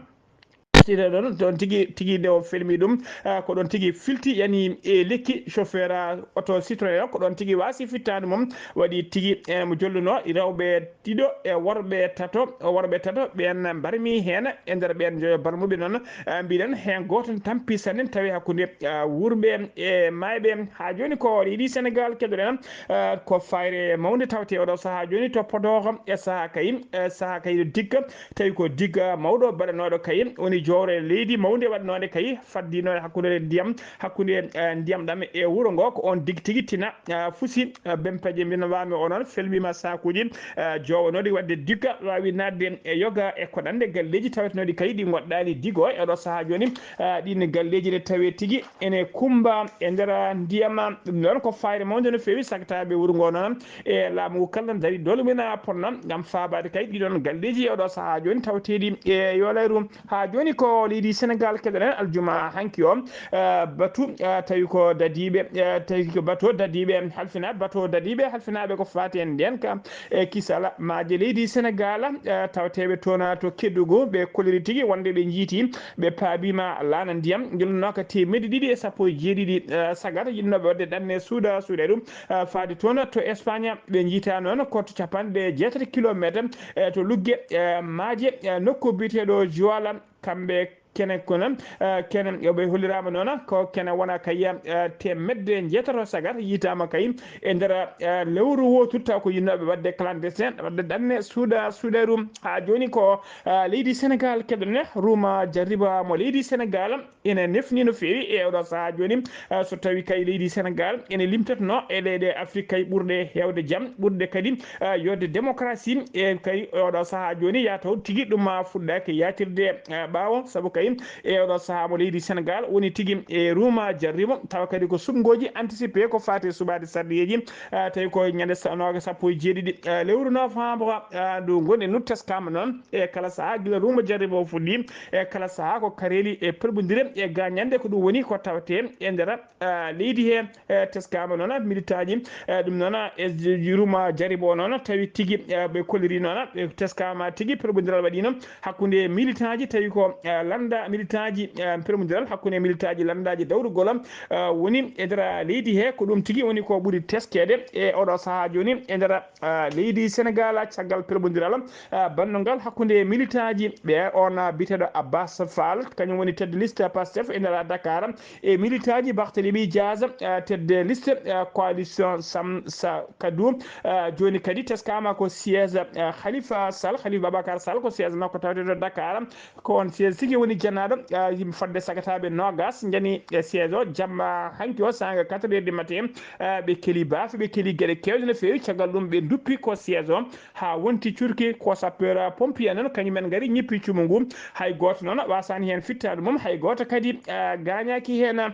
Tira ɗon, ɗon tigi, tigi nde o felmi ɗum, ah, ko ɗon tigi filti, yani e lekki. Chauffeur, ah, oto Citroën o, ko ɗon tigi waasi fittaandu mum, waɗi tigi, eh, mo jolluno rewɓe ɗiɗo e worɓe tato, worɓe tato, ɓeen mbarmi heen. E nder ɓeen joyo barmuɓe noon, ah, mbiɗen heen gooto tampi sannen tawi hakkunde, ah, wuurɓe e maayɓe. Haa jooni ko leydi Senegaal keɗoɗen, ah, ko fayre mawnde tawte oɗo sahaa jooni to Podor e sahaa kay, eh, sahaa kay digga. Tawi ko digga mawɗo baɗanooɗo kay woni joore leydi mawnde waɗanoonde kay faddinooɗo hakkunde ndiyam, hakkunde, eh, ndiyam ɗam e wuro ngo. Ko on dig tigi tina, eh, fusi, eh, bempeje mbina waami o noon felmima sakuuji, eh, jowanooɗi waɗde digga waawi naatde e yoga e ko ɗannde galleeji tawetenooɗi kay ɗi ngoɗɗaani digo e oɗo sahaa jooni. Eh, ɗin galleeji ɗe tawi tigi ene kumba e nder ndiyam. Ɗum noon ko fayre mawnde no feewi. Saktaaɓe wuro ngo noon e laamu ngu kala dari doole mum ina ponna ngam faabaade kay ɗiɗon galleeji e oɗo sahaa jooni tawteeɗi e Yoolayru. Haa jooni ko leydi Senegaal keɗoɗen aljuma hanki o, eh, batu, eh, tawi ko dadiiɓe, eh, tawi ko bato dadiiɓe halfinaaɓe, bato dadiiɓe halfinaaɓe ko faati en ndeen ka e kisal maaje leydi Senegaal, eh, tawteeɓe toon to Kedugu, ɓe koliri tigi wonde ɓe njiiti, ɓe paabiima laana ndiyam, jolnooka teemedde ɗiɗi e sappo e jeeɗiɗi, eh, sagar yiɗnooɓe waɗde ɗanne suuda suuɗeeru, eh, faade toon to Espagne. Ɓe njiita noon ko to capanɗe jeetati kilomeetre, eh, to lugge, eh, maaje, eh, nokku biyeteeɗo Joal. Kamɓe kene ko noon, eh, kene ɓe holliraama noon ko kene wona kay, eh, teemedde njeetato sagar yiitaama kay e nder, eh, lewru wootu, taw ko yiɗnooɓe waɗde clandestin, waɗde ɗanne suuda suuɗeeru. Haa jooni ko, eh, leydi Senegaal keɗoɗen, ruuma jarriba mo leydi Senegaal ina nefni no feewi e oɗo sahaa jooni. Eh, so tawi kay leydi Senegaal ene limtatno e leyɗe Afrik kay ɓurɗe heewde jam, ɓurɗe kadi, eh, yodde démocratie, e kay oɗo sahaa jooni yataw tigi ɗum, ah, fuɗɗaaki yaatirde, eh, ɓaawo, sabu kay e oɗo sahaa mo leydi Senegaal woni tigi e ruuma jarribo, tawa kadi ko suɓngooji anticipé ko faati e suɓaade sarɗiyeeji, eh, tawi ko ñande sa-, nooga sappo e jeeɗiɗi, eh, lewru novembre, eh, ndu ngonɗen ndu. Teskaama noon e kala sahaa gila ruuma jarribo o fuɗɗi, e kala sahaa ko kareeli e pelɓondire e gañande, ko ɗum woni ko tawte e nder, eh, leydi he, eh, teskaama noon militaaji, eh, ɗum noon e j-, ruuma jarribo noon tawi tigi, eh, ɓe kolliri noon, ɓe teskaama tigi pelɓondiral waɗiino hakkunde militaaji tawi ko, eh, lannda militaaji, eh, pelɓondiral hakkunde militaaji lanndaaji dawrugol, eh, woni e nder leydi he. Ko ɗum tigi woni ko ɓuri teskeede e oɗo sahaa jooni e nder, eh, leydi Senegaal caggal pelɓondiral, eh, bannungal hakkunde militaaji ɓe on, eh, biyeteeɗo Abbas Fall, kañum woni tête de liste Pastef e nder Dakar, e militaaji Barthélémy Diaz, eh, tête de liste, eh, coalition Sam Sa Kadou. Eh, jooni kadi teskaama ko siège, eh, Khalifa Sall, Khalifa Babacar Sall ko siège makko tawte to Dakar. Ko on siège tigi woni jannaaɗo, eh, yimɓe fodde sagataaɓe noogas njani e siège o jamma hanki o saanga quatre heures du matin. Eh, ɓe keli baafe, ɓe keli geɗe keewɗe no feewi. Caggal ɗum ɓe nduppi ko siège o haa wonti curki ko sapeur pompier noon, kañum en ngari ñippi cumu ngu. Hay gooto noon waasaani heen fittaandu mum, hay gooto kadi, eh, gaañaaki heen.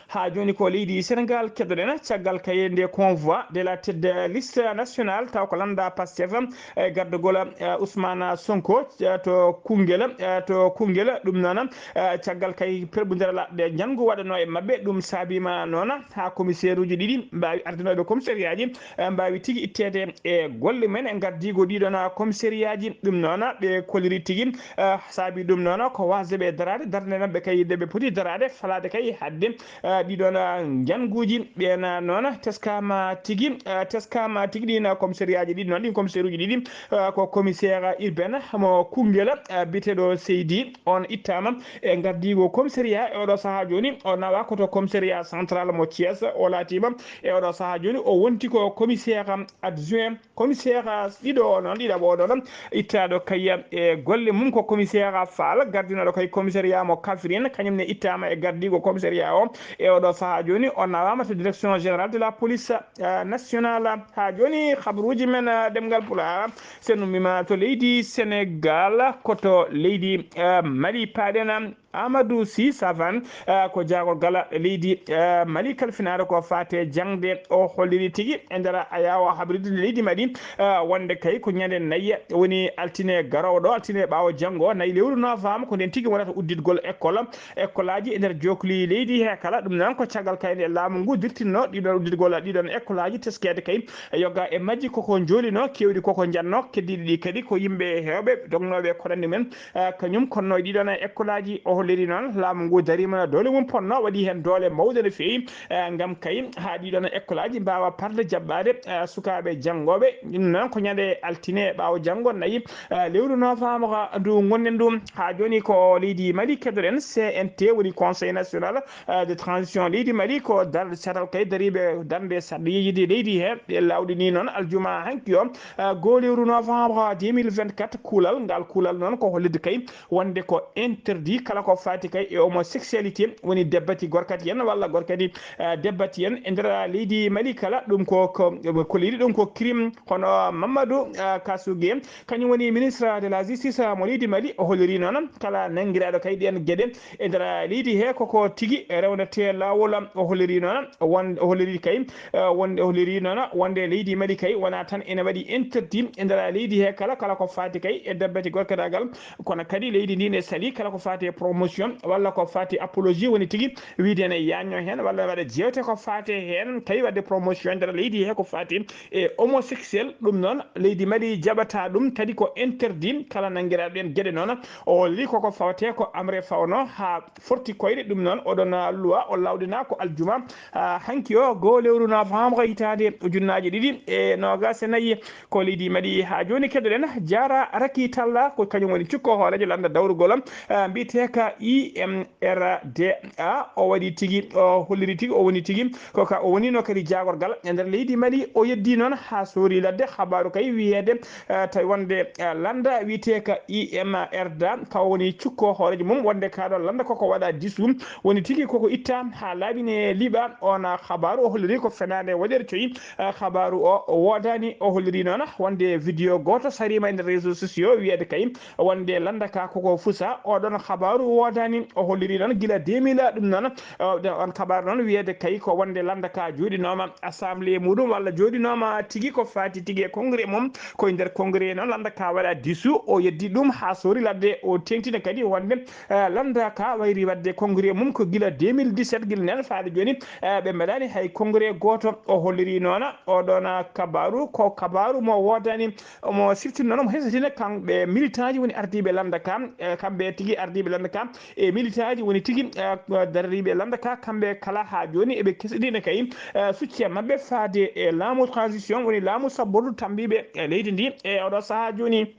Haa jooni ko leydi Senegaal keɗoɗen caggal kayre nde convoi de la tête de liste nationale taw ko lannda Pastef e gardagol, eh, Ousmane Sonko, eh, to Koungheul, eh, to Koungheul. Ɗum noon, eh, caggal kay pelɓondiral ɗe njanngu waɗanoo e maɓɓe, ɗum saabiima noon haa commissaire uji ɗiɗi mbaawi ardinooɓe commissariat ji, eh, mbaawi tigi itteede e golle men e ngardiigo ɗiɗon commissariat ji. Ɗum noon ɓe kolliri tigi, eh, saabi ɗum noon ko wasde ɓe daraade, darnde maɓɓe kay nde ɓe poti daraade, falaade kay hadde, eh, ɗiɗon, eh, njannguuji. Ɓeen, eh, noon teskaama tigi, eh, teskaama tigi ɗiin commissariat ji ɗiɗi noon, ɗiin commissaire uji ɗiɗi, eh, ko commissaire urbain mo Koungheul, eh, biyeteeɗo Seydi, on ittaama e ngardiigo commissariat e oɗo sahaa jooni, o nawa ko to commissariat central mo Thiès, o laatiima e oɗo sahaa jooni, o wonti ko commissaire adjoint, commissaire ɗiɗo o noon, ɗiɗaɓo o noon, ittaaɗo kay e golle mum ko commissaire Fall, gardinooɗo kay commissariat mo Kaffrine, kañum ne ittaama e gardiigo commissariat o e oɗo sahaa jooni, o nawaama to direction générale de la police, eh, nationale. Haa jooni, habruuji men, eh, ɗemngal Pulaar, sen ummiima to leydi Senegaal, ko to leydi, eh, Mali paaɗen. Amadou Sy Savan, eh, ko jaagorgal leydi, eh, Mali kalfinaare ko faate jaŋde. O holliri tigi e nder ayaawo habride leydi Mali, eh, wonde kay ko ñande nayi woni altine garoowo ɗo, altine ɓaawo janngo, nayi lewru novembre, ko nden tigi wonata udditgol école, école aji e nder jookli leydi he kala. Ɗum noon ko caggal kayne laamu ngu dirtinno ɗiɗon udditgol ɗiɗon école aji, teskeede kay e yoga e majji koko njoolino, keewɗi koko njanno, keddiiɗi ɗi kadi ko yimɓe heewɓe dognooɓe koɗandi men, eh, kañum konno e ɗiɗon école aji. O holliri noon laamu ngu dariima no doole mum ponno, waɗi heen doole mawɗe no feewi, eh, ngam kay haa ɗiɗon école aji mbaawa parde jaɓɓaade, eh, sukaaɓe janngooɓe. Ɗum noon ko ñande altine ɓaawo janngo nayi, eh, lewru novembre ndu ngonɗen ɗum. Haa jooni ko leydi Mali keɗoɗen, C N T woni Conseil National, eh, de Transition leydi Mali, ko dar-, catal kay dariiɓe darnde saɗɗo yejjidi leydi he. Ɓe lawɗini noon aljuma hanki o, eh, goo lewru novembre deux mille vingt-quatre, kuulal ngal, kuulal noon ko hollirde kay wonde ko interdit kala ko faati kay e homosexualité, woni debbati gorkati en walla gorkati, eh, debbati en e nder leydi Mali kala. Ɗum ko, ko, ko leydi ɗum ko crime. Hono Mamadou, eh, Kassogué, kañum woni ministre de la justice mo leydi Mali, o holliri noon kala nanngiraaɗo kay ɗeen geɗe e nder leydi he koko tigi rewnete laawol. O holliri noon won-, o holliri kay, eh, wonde, o holliri noon wonde leydi Mali kay wona tan ene waɗi interdit e nder leydi he kala, kala ko faati kay e debbati gorkadaagal, kono kadi leydi ndi ne sali kala ko faati e promotion walla ko faati apologie, woni tigi wiyde ene yañño heen walla waɗa jeewte ko faati heen, tawi waɗde promotion nder leydi he ko faati e homosexuel. Ɗum noon leydi Mali jaɓata ɗum, kadi ko interdit kala nanngiraaɗo ɗeen geɗe noon. O holli koko fawte ko amre fawno haa forti koyɗe. Ɗum noon oɗon luwa o lawɗina ko aljuma, ah, hanki o goo lewru novembre hitaande ujunnaaje ɗiɗi e noogaas e nayi. Ko leydi Mali haa jooni keɗoɗen. Jaara Raki Talla, ko kañum woni cukko hooreejo lannda dawrugol, ah, mbiyeteeka I M R D A. O waɗi tigi, o holliri tigi, o woni tigi, ko ka o wonino kadi jaagorgal e nder leydi Mali. O yeddi noon haa soori ladde. Habaaru kay wiyeede, ah, tawi wonde, ah, lannda wiyeteeka I M R D A, ka o woni cukko hooreejo mum, wonde ka ɗo lannda koko waɗa disu, woni tigi koko itta haa laaɓi ne liɓa. On habaaru o holliri ko fenaande waɗeede coyi, ah, habaaru o woodaani. O holliri noon wonde vidéo gooto sariima e nder réseaux sociaux wiyeede kay wonde lannda ka koko fusa. Oɗon habaaru woodaani. O holliri noon gila deux mille ɗum noon, ah, on habaaru noon wiyeede kay ko wonde lannda ka jooɗinooma assemblée muɗum walla jooɗinooma tigi ko faati tigi e congrès mum. Ko e nder congrès noon lannda ka waɗa disu. O yeddi ɗum haa soori ladde. O teeŋtina kadi wonde, eh, lannda ka wayri waɗde congrès mum ko gila deux mille dix-sept, gila nden faade jooni, eh, ɓe mbaɗaani hay congrès gooto. O holliri noon oɗon kabaaru ko kabaaru mo woodaani. Omo siftina noon, omo hesɗitina kamɓe militant ji woni ardiiɓe lannda ka, eh, kamɓe tigi ardiiɓe lannda ka e militant ji woni tigi, eh, daroriiɓe lannda ka, kamɓe kala haa jooni eɓe kesɗitina kay, eh, soutien maɓɓe faade e laamu transition, woni laamu sabbordu tambiiɓe e leydi ndi e oɗo sahaa jooni.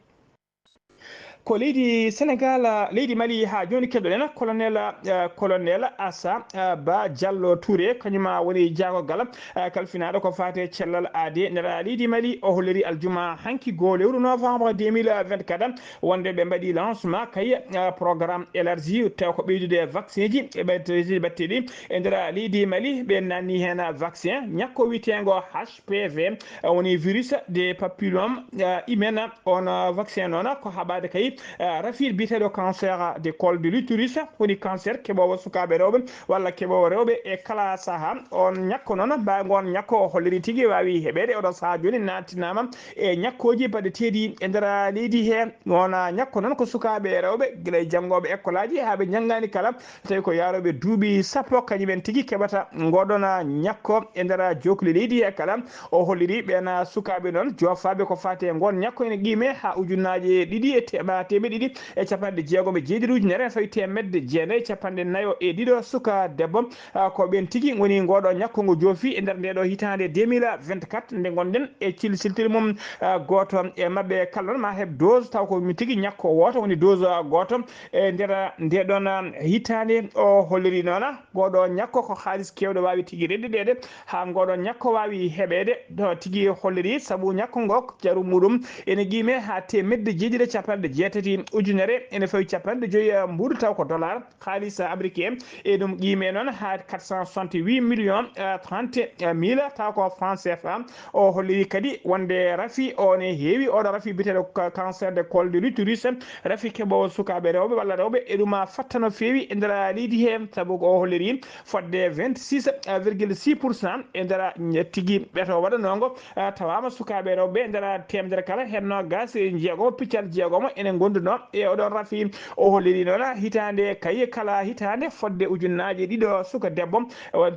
Ko leydi Senegal, leydi Mali haa jooni keɗoɗen colonel, eh, colonel Assa, eh, Ba Diallo Touré, kañum woni jaagorgal, eh, kalfinaaɗo ko faate cellal aadi nder leydi Mali. O holliri aljuma hanki goo lewru novembre deux mille vingt-quatre wonde ɓe mbaɗi lancement kay, eh, programme élargi taw ko ɓeydude vaccin ji e ɓe batteɗi e nder leydi Mali. Ɓe nanni heen vaccin ñakko wiyeteengo H P V, eh, woni virus de papillome, eh, humain. On, eh, vaccin noon ko haɓaade kay, eh, rafi biyeteeɗo cancer de col de l'utérus, woni cancer keɓoowo sukaaɓe rewɓe walla keɓoowo rewɓe e kala saha. On ñakko noon, ba ngon ñakko o holliri tigi waawi heɓeede oɗo saha jooni naatinaama e ñakkooji baɗeteeɗi e nder leydi he. On ñakko noon ko sukaaɓe rewɓe gila e janngooɓe ekkolaaji haa ɓe njanngaani kala, tawi ko yaarooɓe duuɓi sappo, kañum en tigi keɓata ngoɗon ñakko e nder jookli leydi he kala. O holliri ɓeen sukaaɓe noon joofaaɓe ko faati e ngon ñakko ene qiime haa ujunnaaje ɗiɗi e te-, ma teemeɗe ɗiɗi e capanɗe jeegom e jeeɗiɗi ujunere, fawi teemedde jeenayi e capanɗe nayo e ɗiɗo suka debbo. Ah, ko ɓeen tigi ngoni ngoɗo ñakko ngo joofi e nder nde ɗo hitaande deux mille vingt-quatre nde ngonɗen e cil-, siltiri mum, ah, gooto e maɓɓe kala noon ma heɓ dose taw ko mi tigi ñakko wooto woni dose, ah, gooto e nder nde ɗon, ah, hitaande. O holliri noon, ah, ngoɗo ñakko ko haalis keewɗo waawi tigi rendideede haa ngoɗo ñakko waawi heɓeede. To tigi holliri sabu ñakko ngo jaru muɗum ene qiime haa teemedde jeeɗiɗi e capanɗe jeenayi. tati ujunere ene fawi capanɗe joyi mbuuɗu taw ko dollar, haalis américain. E ɗum qiime noon haa quatre cent soixante-huit millions trente mille taw ko franc cfa. O holliri kadi wonde rafi o ne heewi, oɗo rafi biyeteeɗo cancer de col de l'utérus, rafi keɓoowo sukaaɓe rewɓe walla rewɓe e ɗum fatta no feewi e nder leydi hee, sabu ko o holliri fodde vingt-six virgule six pour cent e nder tigi ɓeto waɗanoongo tawaama sukaaɓe rewɓe nder teemedere kala heen noogaas e jeegomo piccal jeegomo ene ngondunoo e oɗon rafi. O holliri noon hitaande kay kala hitaande fodde ujunnaaje ɗiɗo suka debbo,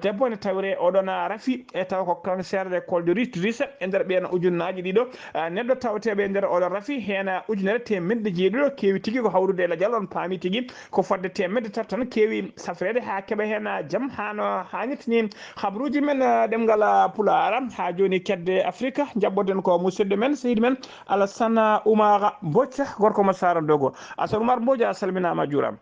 debbo ne tawre oɗon rafi e taw ko cancer de col de l'utérus e nder ɓeen ujunnaaje ɗiɗo neɗɗo tawteeɓe e nder oɗon rafi heen ujunere teemedde jeeɗiɗo keewi tigi ko hawrude e lajal on paami tigi ko fodde teemedde tati tan keewi safreede haa keɓa heen jam haa no haanirta ni. Habruuji men, eh, ɗemngal, eh, Pulaar, haa jooni kedde Afrika, njaɓɓoɗen ko musidɗo men, sehil men, Alassane Oumar Mbodj, gorko mo Saara Dogo. Alassane Oumar Mbodj, a salminaama, a juuraama.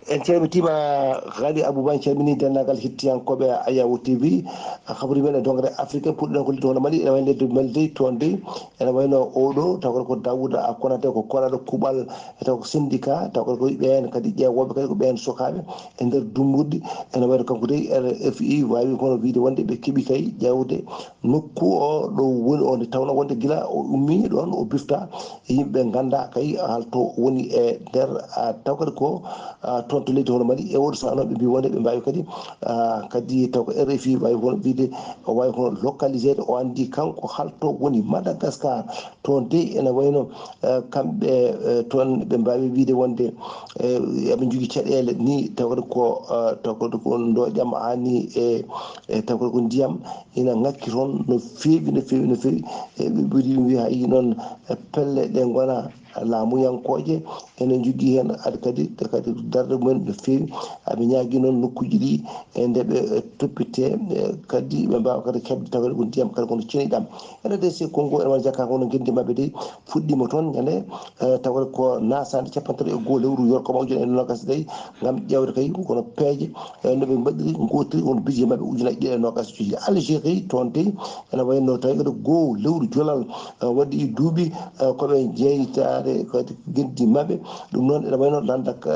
En calmitiima, Ghali Abouba, en calminii denndaangal hettiyankooɓe Ayawu T V. Habruuji men e dongre Afrika, puɗɗiɗen ko leydi hono Mali, ene wayi leydi Mali dey, toon dey, ene wayno oɗo, taw ko Daouda Konaté, ko koɗaaɗo kuuɓal, e taw ko syndicat, taw ko ɓeen kadi ƴeewooɓe kadi ko ɓeen sukaaɓe e nder dummorɗi. Ene wayno kanko dey R F I waawi kono wiyde wonde ɓe keɓi kay ƴeewde nokku o ɗo woni o, nde tawnoo wonde gila o ummii ɗoon o bifta e yimɓe ɓe nganndaa kay hol to woni e nder, ah, taw kadi ko, ah, toon to leydi hono Mali e oɗo sahaa noon ɓe mbii wonde ɓe mbaawi kadi, ah, kadi taw ko R F I waawi kono wiyde o waawi kono localisé o anndi kanko hol to woni Madagascar. Toon dey ene wayno, eh, kamɓe, eh, toon ɓe mbaawi wiyde wonde, eh, eɓe njogii caɗeele ni, tawde ko, eh, tawde ko ndooƴam haa ni e, e tawde ko ndiyam ina ŋakki toon no feewi, no feewi, no feewi. E ɓe ɓuri wiya hay noon, eh, pelle ɗe ngona laamuyankooje ene njogii heen aɗa kadi, kadi darde mumen no feewi. Aɓe ñaagii noon nokkuuji ɗi e nde ɓe, eh, toppitee, eh, kadi ɓe mbaawa kadi heɓde tawde ko ndiyam kadi kono ceniɗam. Ene de si Congo ene waɗa jakka kono ngenndi maɓɓe dey fuɗɗiima toon ñande, eh, tawde ko nasaande cappanɗe tati e goo lewru yorko mawjo e noogas dey ngam ƴeewde kay kono peeje, eh, no ɓe mbaɗiri ngootiri won budget maɓɓe ujunaaji ɗiɗi e noogas e joyi. Algérie toon dey ene wayno tawi kadi goo lewru jolal, eh, waɗi duuɓi, eh, ko ɓe jeytaade kadi ngenndi maɓɓe. Ɗum noon ene wayno lannda ka,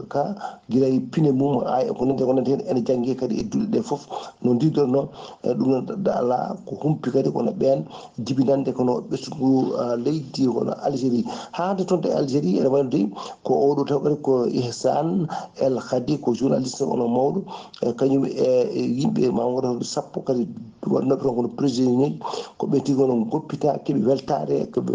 ka gila e pine mum, haa e ko nanndi, ko nanndi heen, ene janngee kadi e duɗe ɗe fof no ndiidornoo. E ɗum noon, alaa ko humpi kadi kono ɓeen jibinande kono ɓesngu, ah, leydi hono Algérie. Haa hannde toon to Algérie, ene wayno dey ko oɗo taw kadi ko Ihsan El Khadi, ko journaliste, onon mawɗo, e kañum e, e yimɓe ma wonata sappo kadi waɗnooɓe toon kono prisonnier, ko ɓe tigi kono ngoppita, keɓi weltaare, ko ɓe,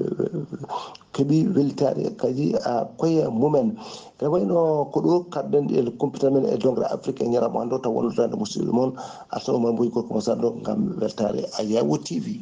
keɓi weltaare kadi, ah, koye mumen. Ene wayno ko ɗo kadden e computer men e dongre Afrique e ñalawma hannde o taw wonno daande musidɓe mon Alassane Oumar Mbodj gorko mo Saara Dogo ngam weltaare Ayawu T V.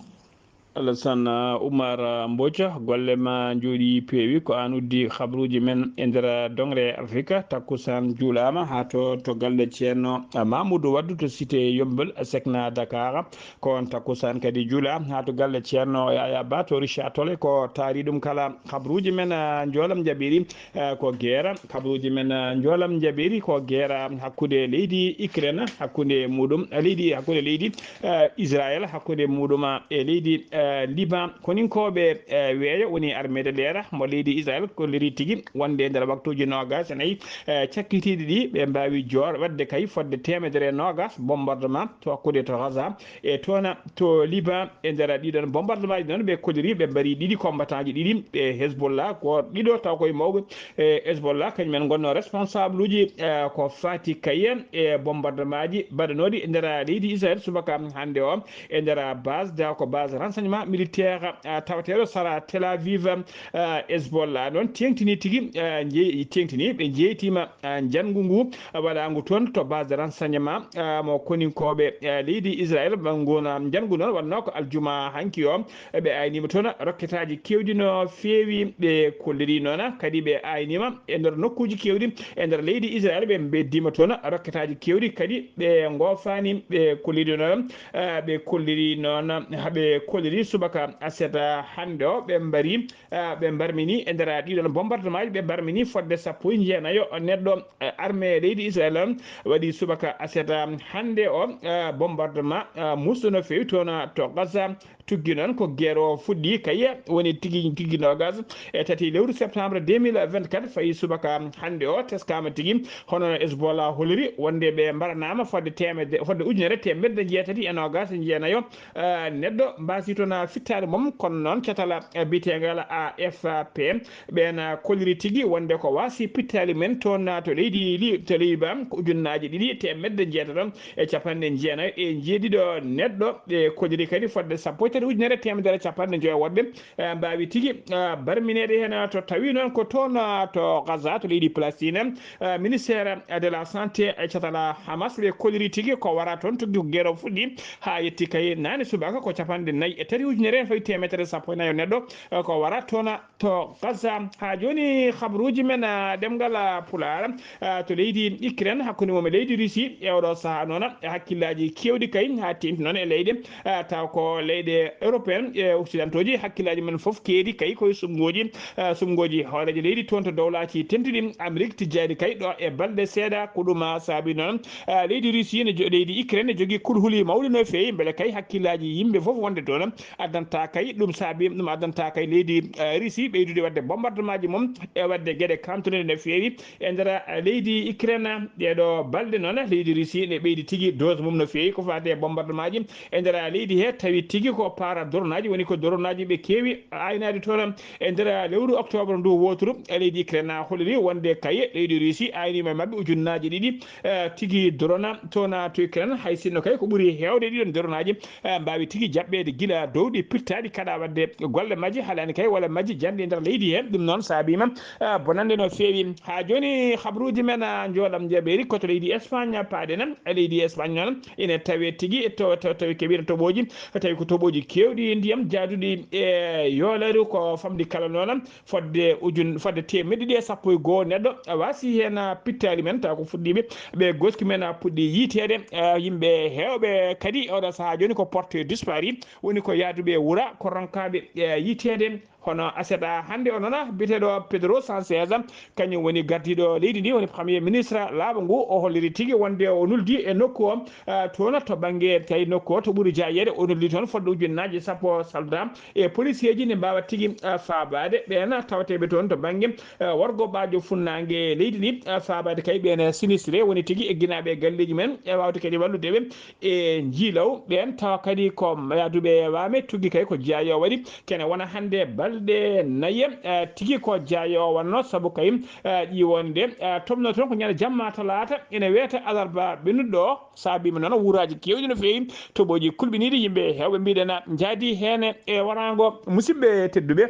Alassane Oumar Mbodj, golle ma njooɗi peewi, ko aan uddi habruuji men e nder dongre Afrique. Takkusaan juulaama haa to, to galle Ceerno Mamoudou Waddu to cité Yommbol, Sekna Dakar. Ko on takkusaan kadi juula haa to galle Ceerno Yaya Ba to Richard Tolle, ko taari ɗum kala. Habruuji men, ah, njoolam njaɓiri, ah, ko geera. Habruuji men, ah, njoolam njaɓiri ko geera hakkunde leydi Ukraine, hakkunde muɗum, ah, leydi, hakkunde leydi, ah, Israël, hakkunde muɗum, ah, e leydi, ah, Liban. Koninkooɓe, ah, weeyo woni armée de l'air mo leydi Israël kolliri tigi wonde e nder waktuuji noogaas e nayi, ah, cakkitiiɗi ɗi ɓe mbaawi joor waɗde kay fodde teemedere e noogaas bombardement to hakkunde to Gaza e toon to Liban. E nder ɗiɗon bombardement ji noon, ɓe kolliri, ɓe mbari ɗiɗi combattant ji ɗiɗi, ɓe Hezbollah, ko ɗiɗo taw koye mawɓe, e Hezbollah, kañum en ngonno responsable uji, e ko faati kay e bombardement ji mbaɗanooɗi e nder leydi Israël subaka hannde o, e nder base, da ko base renseignement militaire, e tawateeɗo sara Tel Aviv. E Hezbollah noon teeŋtini tigi, e jeyi-, teeŋtini, ɓe jeytiima, e njanngu ngu waɗaangu toon to base de renseignement, ah, mo koninkooɓe, ah, leydi Israël. Ɓanngu na njanngu noon wonnoo ko aljuma hanki o, ɓe ayniima toon rokketaaji keewɗi no feewi. Ɓe kolliri noon kadi ɓe ayniima e nder nokkuuji keewɗi e nder leydi Israël. Ɓe mbeddiima toon rokketaaji keewɗi kadi ɓe ngoofaani. Ɓe kolliri noon, ah, ɓe kolliri noon, haa ɓe kolliri Subaka aset hannde o, ɓe mbari, ah, ɓe mbarmini e nder ɗiɗon bombardement ji, ɓe mbarmini fodde sappo e jeenayo neɗɗo. Eh, armée leydi Israël on waɗi subaka aset hannde o, ah, bombardement, ah, musɗo no feewi toon to Gaza. Tuggi noon ko guerre o fuɗɗi kay woni tigi, tigi noogas e tati lewru septembre deux mille vingt-quatre, fayi subaka hannde o, teskama tigi hono Hezbollah holiri wonde ɓe mbaranaama fodde teemedde, fodde ujunere teemedde jeetati e noogas e jeenayo, eh, neɗɗo mbasi toon fittaade mum, kono noon catala, eh, biyeteegal A F P, ɓeen, eh, koliri tigi wonde ko waasi pittaali men toon, eh, to leydi Li-, to Liban ko ujunnaaji ɗiɗi teemedde jeetato e capanɗe jeenayo e jeeɗiɗo neɗɗo. Ɓe koliri kadi fodde sappo e tati ujunere teemedere capanɗe joyo woɗɓe, eh, mbaawi tigi, eh, barmineede heen, eh, to tawi noon ko toon, eh, to Gaza, to leydi Palestine. Eh, ministère de la santé e catala Hamas, ɓe koliri tigi ko wara toon tuggi ko guerre o fuɗɗi haa yetti kay naane subaka ko capanɗe nayi e tati ujunere en fawi teemedere sappo e nayo neɗɗo, eh, ko wara toon to Gaza. Haa jooni, habruuji men, ah, ɗemngal, ah, Pulaar, ah, to leydi Ukraine, hakkunde mum e leydi Russie, e oɗo sahaa noon, e hakkillaaji keewɗi kay, haa teeŋti noon e leyɗe, ah, taw ko leyɗe européen e occidentaux ji, hakkillaaji men fof keedi kay koye suɓngooji, ah, suɓngooji hooreejo leydi toon to dowlaaji tentuɗi Amérique tijjaani kay ɗo e balɗe seeɗa. Ko ɗum, ah, saabi noon, ah, leydi Russie ne jo-, leydi Ukraine ne jogii kulhuli mawɗi no feewi, mbele kay hakkillaaji yimɓe fof wonde toon addanta kay, ɗum saabi, ɗum addanta kay leydi, eh, Russie ɓeydude waɗde bombardement ji mum e waɗde geɗe kamtuɗe no feewi e nder, eh, leydi Ukraine. Ɗeeɗo balɗe noon, leydi Russie ne ɓeydi tigi dose mum no feewi ko faati e bombardement ji e nder leydi he, tawi tigi ko para drone aji, woni ko drone aji ɓe keewi aynaade toon. E nder lewru octobre ndu wooturu, leydi Ukraine holiri wonde kay leydi Russie aynima e maɓɓe ujunnaaji ɗiɗi, eh, tigi drone toon to Ukraine, hay sinno kay ko ɓuri heewde ɗiɗon drone aji, eh, mbaawi tigi jaɓɓeede gila dow ɗi pirtaaɗi kaɗa waɗde golle majji, haalani kay walla majji janɗi e nder leydi he. Ɗum noon saabiima, eh, bonannde no feewi. Haa jooni, habruuji men, ah, njooɗam njaɓeeri ko to leydi Espagne paaɗen. E leydi Espagne noon ene tawee tigi e to-, to-, tawi keɓiino toɓooji, tawi ko toɓooji keewɗi ndiyam jaaduɗi e yoolaaru ko famɗi kala noon. Fodde ujun-, fodde teemedde ɗiɗi e sappo e goo neɗɗo waasi heen, ah, pittaali men, taw ko fuɗɗiiɓe. Ɓe goski men, ah, puɗɗi yiiteede, ah, yimɓe heewɓe kadi oɗo sahaa jooni ko porté disparu, woni ko yahduɓe wura, ko ronkaaɓe, eh, yiiteede. Hono aset hannde o noon, biyeteeɗo Pedro Sanchez, kañum woni gardiiɗo leydi ndi, woni premier ministre laaɓa ngu, o holliri tigi wonde o nuldi e nokku o, ah, toon to bannge tawi nokku o to ɓuri jaayeede, o nuldi toon fodde ujunnaaji sappo soldat e policeeji ne mbaawa tigi, ah, faabaade ɓeen tawateeɓe toon to bannge, ah, worgo ɓaajo funnaange leydi ndi, ah, faabaade kay ɓeen sinistré woni tigi egginaaɓe e galleeji men e waawde kadi wallude ɓe e njiilaw ɓeen, tawa kadi ko yahduɓe waame tuggi kay ko jaayo waɗi. Kene wona hannde balɗe nayi, eh, tigi ko jaayo wonno, sabu kay, eh, ƴiwonde, eh, tobno toon ko ñande jamma talaata, ene weeta alarba ɓennuɗo o, saabiima noon wuuraaji keewɗi no feewi, toɓooji kulɓiniiɗi, yimɓe heewɓe mbiɗen njaadi heen e waraango. Musidɓe tedduɓe,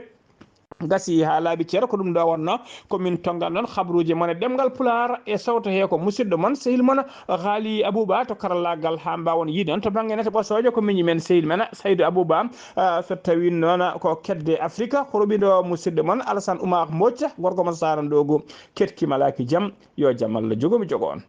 gasi haa laaɓi ceer, ko ɗum ɗo wonno ko min tonngan noon habruuji mon e ɗemngal Pulaar e sawto he ko musidɗo mon, sehil mon, Haali Abuba to karallaagal haa mbaawon yiide on to bannge nete ɓosoojo ko miñi men sehil men Saydu Abuba, ah, so tawii noon ko kedde Afrika, ko roɓiɗo musidɗo mon Alasan Umar Mbocca, gorko mo Saara Ndoogu. Ketki malaaki jam, yo jam Allah jogo mi jogo on.